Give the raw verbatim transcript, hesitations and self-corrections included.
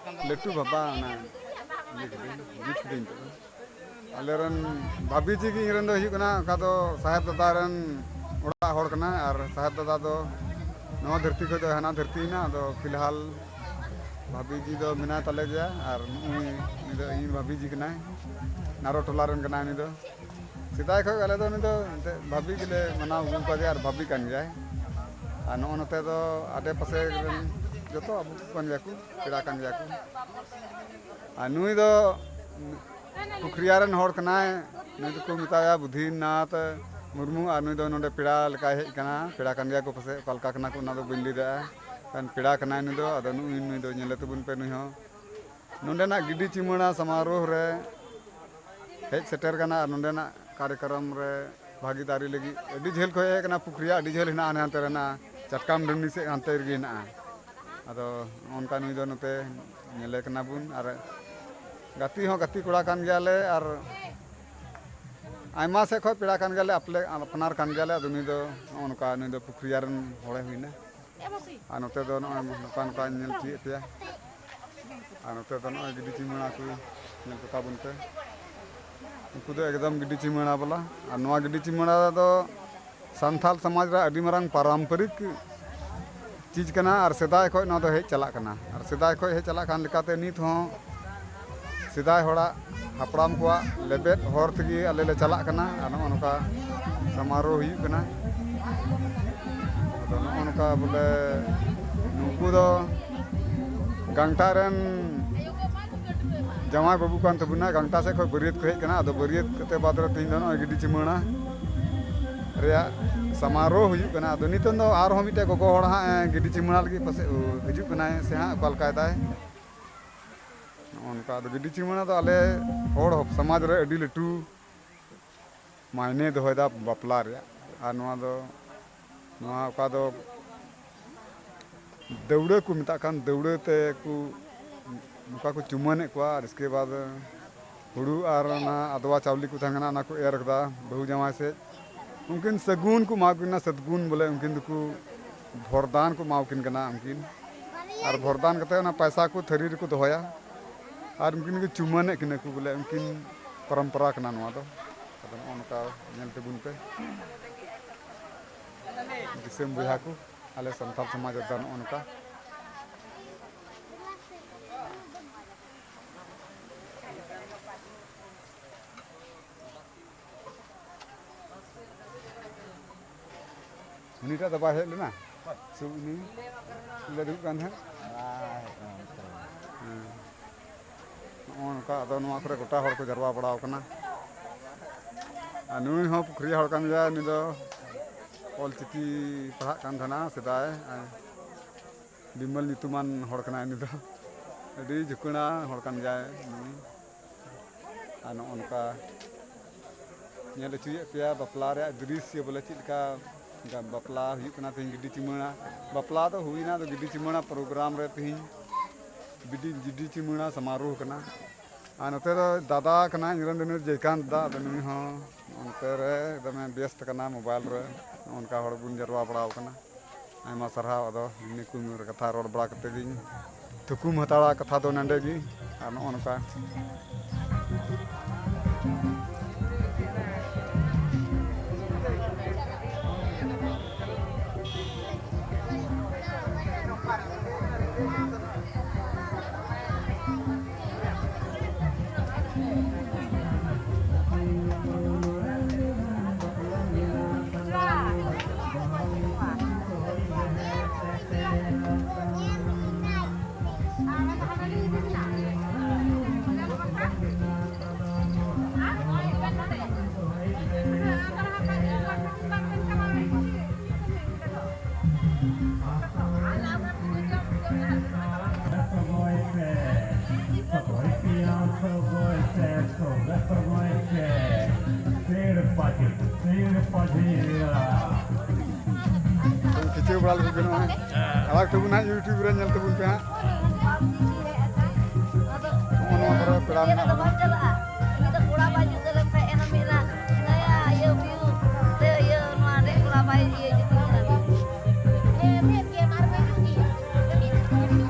ᱞᱟᱹᱴᱩ ᱵᱟᱵᱟ ᱚᱱᱟ ᱤᱭᱟᱹ ᱠᱤᱫᱟᱹᱧ, ᱡᱩᱛ ᱠᱤᱫᱟᱹᱧ ᱱᱤᱛᱚᱜ ᱫᱚ᱾ ᱟᱞᱮ ᱨᱮᱱ ᱵᱷᱟᱵᱤ ᱡᱤ ᱜᱮ ᱤᱧ ᱨᱮᱱ ᱫᱚ ᱦᱩᱭᱩᱜ ᱠᱟᱱᱟ, ᱚᱠᱟ ᱫᱚ ᱥᱟᱦᱮᱵ ᱫᱟᱫᱟ ᱨᱮᱱ ᱚᱲᱟᱜ ᱦᱚᱲ ᱠᱟᱱᱟᱭ, ᱟᱨ ᱥᱟᱦᱮᱵ ᱫᱟᱫᱟ ᱫᱚ ᱱᱚᱣᱟ ᱫᱷᱟᱹᱨᱛᱤ ᱠᱷᱚᱡ ᱫᱚ ᱦᱟᱱᱟ ᱫᱷᱟᱹᱨᱛᱤᱭᱮᱱᱟ᱾ ᱟᱫᱚ ᱯᱷᱤᱞᱦᱟᱞ ᱵᱷᱟᱵᱤ ᱡᱤ ᱫᱚ ᱢᱮᱱᱟᱭ ᱛᱟᱞᱮ ᱜᱮᱭᱟ, ᱟᱨ ᱱᱩᱜᱼᱩᱭ ᱩᱱᱤ ᱫᱚ ᱤᱧ ᱵᱷᱟᱵᱤ ᱡᱤ ᱠᱟᱱᱟᱭ, ᱱᱟᱨᱚ ᱴᱚᱞᱟ ᱨᱮᱱ ᱠᱟᱱᱟᱭ ᱩᱱᱤ ᱫᱚ᱾ ᱥᱮᱫᱟᱭ ᱠᱷᱚᱡ ᱟᱞᱮ ᱫᱚ ᱩᱱᱤ ᱫᱚ ᱮᱱᱛᱮᱫ ᱵᱷᱟᱵᱤ ᱜᱮᱞᱮ ᱢᱟᱱᱟᱣ ᱟᱹᱜᱩ ᱠᱟᱫᱮᱭᱟ, ᱟᱨ ᱵᱷᱟᱵᱤ ᱠᱟᱱ ᱜᱮᱭᱟᱭ᱾ ᱟᱨ ᱱᱚᱜᱼᱚ ᱱᱚᱛᱮ ᱫᱚ ᱟᱰᱮ ᱯᱟᱥᱮ ᱨᱮᱱ ᱡᱚᱛᱚ ᱟᱵᱚ ᱠᱚ ᱠᱟᱱ ᱜᱮᱭᱟ ᱠᱚ, ᱯᱮᱲᱟ ᱠᱟᱱ ᱜᱮᱭᱟ ᱠᱚ᱾ ᱟᱨ ᱱᱩᱭ ᱫᱚ ᱯᱩᱠᱷᱨᱤᱭᱟ ᱨᱮᱱ ᱦᱚᱲ ᱠᱟᱱᱟᱭ, ᱱᱩᱭ ᱫᱚᱠᱚ ᱢᱮᱛᱟᱭᱟ ᱵᱩᱫᱷᱤᱱᱟᱛᱷ ᱢᱩᱨᱢᱩ, ᱟᱨ ᱱᱩᱭ ᱫᱚ ᱱᱚᱰᱮ ᱯᱮᱲᱟ ᱞᱮᱠᱟᱭ ᱦᱮᱡ ᱠᱟᱱᱟ, ᱯᱮᱲᱟ ᱠᱟᱱ ᱜᱮᱭᱟ ᱠᱚ ᱯᱟᱥᱮᱡ, ᱚᱠᱟ ᱞᱮᱠᱟ ᱠᱟᱱᱟ ᱠᱚ ᱚᱱᱟ ᱫᱚ ᱵᱟᱹᱧ ᱞᱟᱹᱭ ᱫᱟᱲᱮᱭᱟᱜᱼᱟ, ᱠᱷᱟᱱ ᱯᱮᱲᱟ ᱠᱟᱱᱟᱭ ᱱᱩᱭ ᱫᱚ᱾ ᱟᱫᱚ ᱱᱩᱭ, ᱱᱩᱭ ᱫᱚ ᱧᱮᱞᱮ ᱛᱟᱵᱚᱱ ᱯᱮ, ᱱᱩᱭ ᱦᱚᱸ ᱱᱚᱰᱮᱱᱟᱜ ᱜᱤᱰᱤ ᱪᱤᱢᱟᱹᱲᱟ ᱥᱚᱢᱟᱨᱳᱦ ᱨᱮ ᱦᱮᱡ ᱥᱮᱴᱮᱨ ᱠᱟᱱᱟ, ᱟᱨ ᱱᱚᱰᱮᱱᱟᱜ ᱠᱟᱨᱭᱚᱠᱨᱚᱢ ᱨᱮ ᱵᱷᱟᱜᱤᱫᱟᱨᱤ ᱞᱟᱹᱜᱤᱫ ᱟᱹᱰᱤ ᱡᱷᱟᱹᱞ ᱠᱷᱚᱡ ᱦᱮᱡ ᱠᱟᱱᱟ᱾ ᱯᱩᱠᱷᱨᱤᱭᱟ ᱟᱹᱰᱤ ᱡᱷᱟᱹᱞ ᱦᱮᱱᱟᱜᱼᱟ, ᱦᱟᱱᱮ ᱦᱟᱱᱛᱮ ᱨᱮ ᱦᱮᱱᱟᱜᱼᱟ, ᱪᱟᱴᱠᱟᱢ ᱰᱟᱹᱱᱰᱤ ᱥᱮᱫ ᱦᱟᱱᱛᱮ ᱨᱮᱜᱮ ᱦᱮᱱᱟᱜᱼᱟ᱾ ᱟᱫᱚ ᱱᱚᱜᱼᱚ ᱱᱚᱝᱠᱟ ᱱᱩᱭ ᱫᱚ ᱱᱚᱛᱮ ᱧᱮᱞᱮ ᱠᱟᱱᱟ ᱵᱚᱱ, ᱟᱨ ᱜᱟᱛᱮ ᱦᱚᱸ ᱜᱟᱛᱮ ᱠᱚᱲᱟ ᱠᱟᱱ ᱜᱮᱭᱟᱞᱮ, ᱟᱨ ᱟᱭᱢᱟ ᱥᱮᱫ ᱠᱷᱚᱡ ᱯᱮᱲᱟ ᱠᱟᱱ ᱜᱮᱭᱟᱞᱮ, ᱟᱯᱞᱮ-, ᱟᱯᱱᱟᱨ ᱠᱟᱱ ᱜᱮᱭᱟᱞᱮ᱾ ᱟᱫᱚ ᱱᱩᱭ ᱫᱚ ᱱᱚᱜᱼᱚ ᱱᱚᱝᱠᱟ, ᱱᱩᱭ ᱫᱚ ᱯᱩᱠᱷᱨᱤᱭᱟ ᱨᱮᱱ ᱦᱚᱲᱮ ᱦᱩᱭᱱᱟ᱾ ᱟᱨ ᱱᱚᱛᱮ ᱫᱚ ᱱᱚᱜᱼᱚᱭ ᱱᱚᱝᱠᱟ ᱱᱚᱝᱠᱟ ᱧᱮᱞ ᱦᱚᱪᱚᱭᱮᱫ ᱯᱮᱭᱟ᱾ ᱟᱨ ᱱᱚᱛᱮ ᱫᱚ ᱱᱚᱜᱼᱚᱭ ᱜᱤᱰᱤ ᱪᱤᱢᱟᱹᱲᱟ ᱠᱚ ᱧᱮᱞ ᱠᱚ ᱛᱟᱵᱚᱱ ᱯᱮ᱾ ᱩᱱᱠᱩ ᱫᱚ ᱮᱠᱫᱚᱢ ᱜᱤᱰᱤ ᱪᱤᱢᱟᱹᱲᱟ ᱵᱟᱞᱟ᱾ ᱟᱨ ᱱᱚᱣᱟ ᱜᱤᱰᱤ ᱪᱤᱢᱟᱹᱲᱟ ᱫᱚ ᱥᱟᱱᱛᱟᱞ ᱥᱚᱢᱟᱡᱽ ᱨᱮ ᱟᱹᱰᱤ ᱢᱟᱨᱟᱝ ᱯᱟᱨᱟᱢᱯᱚᱨᱤᱠ ᱪᱤᱡᱽ ᱠᱟᱱᱟ, ᱟᱨ ᱥᱮᱫᱟᱭ ᱠᱷᱚᱱ ᱱᱚᱣᱟ ᱫᱚ ᱦᱮᱡ ᱪᱟᱞᱟᱜ ᱠᱟᱱᱟ᱾ ᱟᱨ ᱥᱮᱫᱟᱭ ᱠᱷᱚᱱ ᱦᱮᱡ ᱪᱟᱞᱟᱜ ᱠᱟᱱ ᱞᱮᱠᱟᱛᱮ ᱱᱤᱛ ᱦᱚᱸ ᱥᱮᱫᱟᱭ ᱦᱚᱲᱟᱜ, ᱦᱟᱯᱲᱟᱢ ᱠᱚᱣᱟᱜ ᱞᱮᱵᱮᱫ ᱦᱚᱨ ᱛᱮᱜᱮ ᱟᱞᱮ ᱞᱮ ᱪᱟᱞᱟᱜ ᱠᱟᱱᱟ᱾ ᱟᱨ ᱱᱚᱜᱼᱚ ᱱᱚᱝᱠᱟ ᱥᱚᱢᱟᱨᱳᱦ ᱦᱩᱭᱩᱜ ᱠᱟᱱᱟ᱾ ᱟᱫᱚ ᱱᱚᱜᱼᱚ ᱱᱚᱝᱠᱟ ᱵᱚᱞᱮ ᱱᱩᱠᱩ ᱫᱚ ᱜᱟᱝᱴᱟ ᱨᱮᱱ ᱡᱟᱶᱟᱭ ᱵᱟᱹᱵᱩ ᱠᱟᱱ ᱛᱟᱵᱚᱱᱟ, ᱜᱟᱝᱴᱟ ᱥᱮᱫ ᱠᱷᱚᱱ ᱵᱟᱹᱨᱭᱟᱹᱛ ᱠᱚ ᱦᱮᱡ ᱠᱟᱱᱟ᱾ ᱟᱫᱚ ᱵᱟᱹᱨᱭᱟᱹᱛ ᱠᱟᱛᱮ ᱵᱟᱫᱽ ᱨᱮ ᱛᱮᱦᱮᱧ ᱫᱚ ᱱᱚᱜᱼᱚᱭ ᱜᱤᱰᱤ ᱪᱤᱢᱟᱹᱲᱟ ᱨᱮᱭᱟᱜ ᱥᱚᱢᱟᱨᱳᱦ ᱦᱩᱭᱩᱜ ᱠᱟᱱᱟ᱾ ᱟᱫᱚ ᱱᱤᱛᱚᱝ ᱫᱚ ᱟᱨᱦᱚᱸ ᱢᱤᱫᱴᱮᱡ ᱜᱚᱜᱚ ᱦᱚᱲ ᱦᱟᱸᱜ, ᱮ, ᱜᱤᱰᱤ ᱪᱤᱢᱟᱹᱲᱟ ᱞᱟᱹᱜᱤᱫ ᱯᱟᱥᱮᱡ ᱦᱤᱡᱩᱜ ᱠᱟᱱᱟᱭ ᱥᱮ ᱦᱟᱸᱜ ᱚᱠᱟ ᱞᱮᱠᱟᱭ ᱫᱟᱭ, ᱱᱚᱜᱼᱚ ᱱᱚᱝᱠᱟ᱾ ᱟᱫᱚ ᱜᱤᱰᱤ ᱪᱤᱢᱟᱹᱲᱟ ᱫᱚ ᱟᱞᱮ ᱦᱚᱲ ᱦᱚᱯ-, ᱥᱚᱢᱟᱡᱽ ᱨᱮ ᱟᱹᱰᱤ ᱞᱟᱹᱴᱩ ᱢᱟᱭᱱᱮ ᱫᱚᱦᱚᱭᱮᱫᱟ ᱵᱟᱯᱞᱟ ᱨᱮᱭᱟᱜ᱾ ᱟᱨ ᱱᱚᱣᱟ ᱫᱚ, ᱱᱚᱣᱟ ᱚᱠᱟ ᱫᱚ ᱫᱟᱹᱣᱲᱟᱹ ᱠᱚ ᱢᱮᱛᱟᱜ ᱠᱟᱱ, ᱫᱟᱹᱣᱲᱟᱹ ᱛᱮ ᱠᱚ ᱱᱚᱝᱠᱟ ᱠᱚ ᱪᱩᱢᱟᱹᱱᱮᱫ ᱠᱚᱣᱟ᱾ ᱟᱨ ᱤᱥᱠᱮ ᱵᱟᱫᱽ ᱦᱩᱲᱩ ᱟᱨ ᱚᱱᱟ ᱟᱫᱽᱣᱟ ᱪᱟᱣᱞᱮ ᱠᱚ ᱛᱟᱦᱮᱸ ᱠᱟᱱᱟ, ᱚᱱᱟ ᱠᱚ ᱮᱨ ᱠᱮᱫᱟ ᱵᱟᱹᱦᱩ ᱡᱟᱶᱟᱭ ᱥᱮᱫ᱾ ᱩᱱᱠᱤᱱ ᱥᱟᱹᱜᱩᱱ ᱠᱚ ᱮᱢᱟ ᱠᱤᱱᱟ, ᱥᱟᱹᱛᱜᱩᱱ ᱵᱚᱞᱮ, ᱩᱱᱠᱤᱱ ᱫᱚᱠᱚ ᱵᱷᱚᱨᱫᱟᱱ ᱠᱚ ᱮᱢᱟ ᱠᱤᱱ ᱠᱟᱱᱟ ᱩᱱᱠᱤᱱ᱾ ᱟᱨ ᱵᱷᱚᱨᱫᱟᱱ ᱠᱟᱛᱮ ᱚᱱᱟ ᱯᱟᱭᱥᱟ ᱠᱚ ᱛᱷᱟᱹᱨᱤ ᱨᱮᱠᱚ ᱫᱚᱦᱚᱭᱟ᱾ ᱟᱨ ᱩᱱᱠᱤᱱ ᱜᱮ ᱪᱩᱢᱟᱹᱱᱮᱫ ᱠᱤᱱᱟᱹ ᱠᱚ ᱵᱚᱞᱮ, ᱩᱱᱠᱤᱱ ᱯᱚᱨᱚᱢᱯᱚᱨᱟ ᱠᱟᱱᱟ ᱱᱚᱣᱟ ᱫᱚ᱾ ᱟᱫᱚ ᱱᱚᱜᱼᱚ ᱱᱚᱝᱠᱟ ᱧᱮᱞ ᱛᱟᱵᱚᱱ ᱯᱮ᱾ ᱫᱤᱥᱚᱢ ᱵᱚᱭᱦᱟ ᱠᱚ, ᱟᱞᱮ ᱥᱟᱱᱛᱟᱲ ᱥᱚᱢᱟᱡᱽ ᱨᱮᱫᱚ ᱱᱚᱜᱼᱚ ᱱᱚᱝᱠᱟ᱾ ᱩᱱᱤᱴᱟᱜ ᱫᱚ ᱵᱟᱭ ᱦᱮᱡ ᱞᱮᱱᱟ? ᱥᱮ ᱩᱱᱤ ᱚᱸᱰᱮ ᱫᱩᱲᱩᱵ ᱠᱟᱱ ᱛᱟᱦᱮᱸᱫ? ᱦᱮᱸ᱾ ᱱᱚᱜᱼᱚ ᱱᱚᱝᱠᱟ, ᱟᱫᱚ ᱱᱚᱣᱟ ᱠᱚᱨᱮ ᱜᱚᱴᱟ ᱦᱚᱲ ᱠᱚ ᱡᱟᱨᱣᱟ ᱵᱟᱲᱟᱣ ᱠᱟᱱᱟ᱾ ᱟᱨ ᱱᱩᱭ ᱦᱚᱸ ᱯᱩᱠᱷᱨᱤ ᱦᱚᱲ ᱠᱟᱱ ᱜᱮᱭᱟᱭ, ᱩᱱᱤ ᱫᱚ ᱚᱞ ᱪᱤᱠᱤ ᱯᱟᱲᱦᱟᱜ ᱠᱟᱱ ᱛᱟᱦᱮᱱᱟ ᱥᱮᱫᱟᱭ᱾ ᱟᱨ ᱵᱤᱢᱚᱞ ᱧᱩᱛᱩᱢᱟᱱ ᱦᱚᱲ ᱠᱟᱱᱟᱭ ᱩᱱᱤ ᱫᱚ᱾ ᱟᱹᱰᱤ ᱡᱷᱩᱠᱟᱹᱲᱟ ᱦᱚᱲ ᱠᱟᱱ ᱜᱮᱭᱟᱭ ᱱᱩᱭ᱾ ᱟᱨ ᱱᱚᱜᱼᱚ ᱱᱚᱝᱠᱟ ᱧᱮᱞ ᱦᱚᱪᱚᱭᱮᱫ ᱯᱮᱭᱟ ᱵᱟᱯᱞᱟ ᱨᱮᱭᱟᱜ ᱫᱨᱤᱥᱥᱚ, ᱵᱚᱞᱮ ᱪᱮᱫ ᱞᱮᱠᱟ ᱵᱟᱯᱞᱟ ᱦᱩᱭᱩᱜ ᱠᱟᱱᱟ ᱛᱮᱦᱮᱧ ᱜᱤᱰᱤ ᱪᱤᱢᱟᱹᱲᱟ᱾ ᱵᱟᱯᱞᱟ ᱫᱚ ᱦᱩᱭᱱᱟ, ᱟᱫᱚ ᱜᱤᱰᱤ ᱪᱤᱢᱟᱹᱲᱟ ᱯᱨᱳᱜᱨᱟᱢ ᱨᱮ ᱛᱮᱦᱮᱧ ᱜᱤᱰᱤ, ᱜᱤᱰᱤ ᱪᱤᱢᱟᱹᱲᱟ ᱥᱚᱢᱟᱨᱳᱦ ᱠᱟᱱᱟ᱾ ᱟᱨ ᱱᱚᱛᱮ ᱫᱚ ᱫᱟᱫᱟ ᱠᱟᱱᱟᱭ ᱤᱧ ᱨᱮᱱ ᱫᱚ ᱱᱩᱭ ᱡᱚᱭᱠᱟᱱᱛ ᱫᱟ, ᱟᱫᱚ ᱱᱩᱭ ᱦᱚᱸ ᱚᱱᱛᱮ ᱨᱮ ᱫᱚᱢᱮ ᱵᱮᱥᱛ ᱠᱟᱱᱟ ᱢᱳᱵᱟᱭᱤᱞ ᱨᱮ᱾ ᱱᱚᱜᱼᱚ ᱱᱚᱝᱠᱟ ᱦᱚᱲ ᱵᱚᱱ ᱡᱟᱨᱣᱟ ᱵᱟᱲᱟᱣ ᱠᱟᱱᱟ᱾ ᱟᱭᱢᱟ ᱥᱟᱨᱦᱟᱣ᱾ ᱟᱫᱚ ᱱᱤᱭᱟᱹ ᱠᱚ ᱠᱟᱛᱷᱟ ᱨᱚᱲ ᱵᱟᱲᱟ ᱠᱟᱛᱮ ᱜᱤᱧ ᱛᱷᱩᱠᱩᱢ ᱦᱟᱛᱟᱲᱟ ᱠᱟᱛᱷᱟ ᱫᱚ ᱱᱚᱸᱰᱮ ᱜᱮ᱾ ᱟᱨ ᱱᱚᱜᱼᱚ ᱱᱚᱝᱠᱟ ᱥᱚᱜᱚᱭ ᱯᱮ, ᱥᱚᱜᱚᱭ ᱯᱮᱭᱟ, ᱥᱚᱜᱚᱭ ᱯᱮ, ᱥᱚᱜᱚᱭ, ᱥᱚᱜᱚᱭ ᱯᱮ᱾ ᱥᱤᱲᱯᱟᱹᱡᱤ, ᱥᱤᱲᱯᱟᱹᱡᱤ᱾ ᱠᱷᱤᱪᱟᱹᱣ ᱵᱟᱲᱟ ᱞᱮᱠᱚ ᱜᱟᱱᱚᱜᱼᱟ᱾ ᱟᱲᱟᱜ ᱛᱟᱵᱚᱱ ᱦᱟᱸᱜ YouTube ᱨᱮ, ᱧᱮᱞ ᱛᱟᱵᱚᱱ ᱯᱮ ᱦᱟᱸᱜ᱾ ᱱᱚᱜᱼᱚ ᱱᱚᱣᱟ ᱠᱚᱨᱮ ᱯᱮᱲᱟ ᱢᱮᱱᱟᱜ ᱵᱚᱱᱟ᱾ ᱩᱱᱤ ᱫᱚ ᱠᱚᱲᱟ ᱵᱟᱭ ᱡᱩᱛ ᱞᱮᱱ ᱠᱷᱟᱡ ᱮᱱ ᱢᱤᱫ ᱨᱟᱱ᱾ ᱤᱭᱟᱹ ᱵᱤᱭᱩ, ᱤᱭᱟᱹ ᱱᱚᱣᱟ ᱨᱮ ᱠᱚᱲᱟ ᱵᱟᱭ ᱤᱭᱟᱹ ᱡᱩᱛ ᱞᱮᱱᱟ᱾ ᱦᱮᱸ, ᱢᱮᱫ ᱜᱮ ᱢᱟᱨ ᱵᱟᱭ ᱡᱩᱛ ᱜᱮᱭᱟ᱾